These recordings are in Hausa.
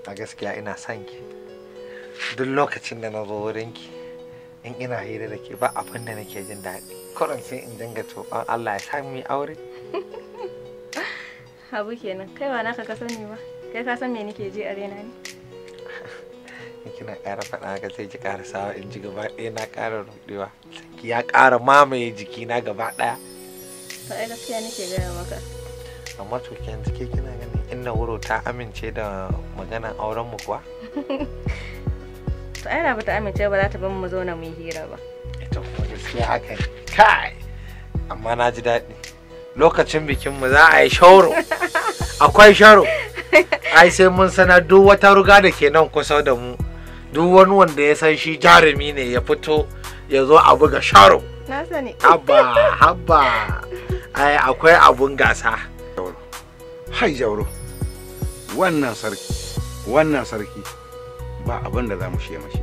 A gaskiya ina son ki. Duk lokacin da na zo wurin ki, in ina hira da ke ba abin da nake jin daɗi. Kurin sai in dinga toɓon Allah ya sa mu yi aure. Habu kenan, kai ba naka ka sani ba. Kai ka san me nake ji a raina ne? In kina ƙara faɗa haka sai ki ƙara sawa in ji gaba ɗaya na ƙara ruɗewa. Ki ya ƙara mamaye jikina gaba ɗaya. To ai gaskiya nake gaya maka. Amma to yanzu ke kina ganin inna wuro ta amince da maganan auren mu kuwa? To ai da bata amince ba za ta bar mu zauna mu yi hira ba. Ita kuma gaskiya haka ne. Kai! Amma na ji daɗi. Lokacin bikin mu za a yi shauro. Akwai sharo. Ai sai mun sanar duk wata ruga da ke nan kusa da mu. Duk wani wanda ya san shi jarumi ne ya fito ya zo a buga sharo. Na sani. Haba, haba. Ai akwai abun gasa. Hai Jauro, wannan sarki ba abin da za mu shi mashi,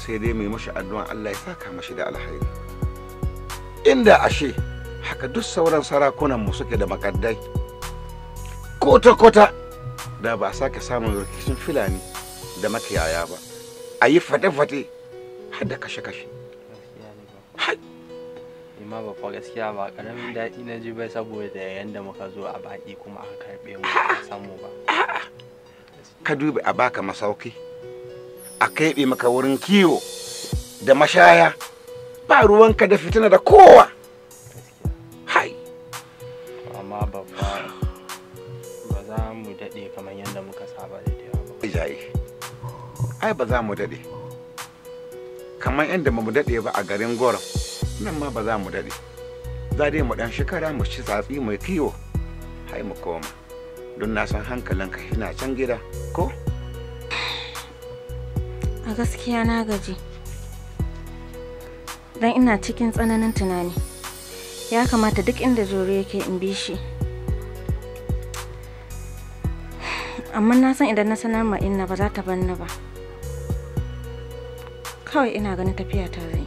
sai dai mai mashi addu'an Allah ya saka mashi da alheri. Inda ashe haka duk sauran sarakunan mu suke da makaddai, kota-kota da ba a sake samun rikicin Fulani da makiyaya ba, a yi fate-fate har da kashe-kashe. Amma ba fa gaskiya ba karamin daɗi na ji bai saboda yanda muka zo a baƙi kuma aka karɓe mu ba samu ba. Ka dubi a baka masauki, a keɓe maka wurin kiwo da mashaya, ba ruwanka da fitina da kowa. Hai. Amma babba ba za mu daɗe kamar yadda muka saba da yawa ba. Jaye. Ai ba za mu daɗe. Kamar yadda ba mu daɗe ba a garin Goron. Nan ma ba za mu daɗe, za dai mu ɗan shekara mu ci tsatsi mai kiwo hai mu koma, don na san hankalinka yana can gida ko? A gaskiya na gaji, don ina cikin tsananin tunani. Ya kamata duk inda Jauro yake in bi shi, amma na san idan na sanar ma inna ba za ta bar ni ba. Kawai ina ganin tafiya ta zai.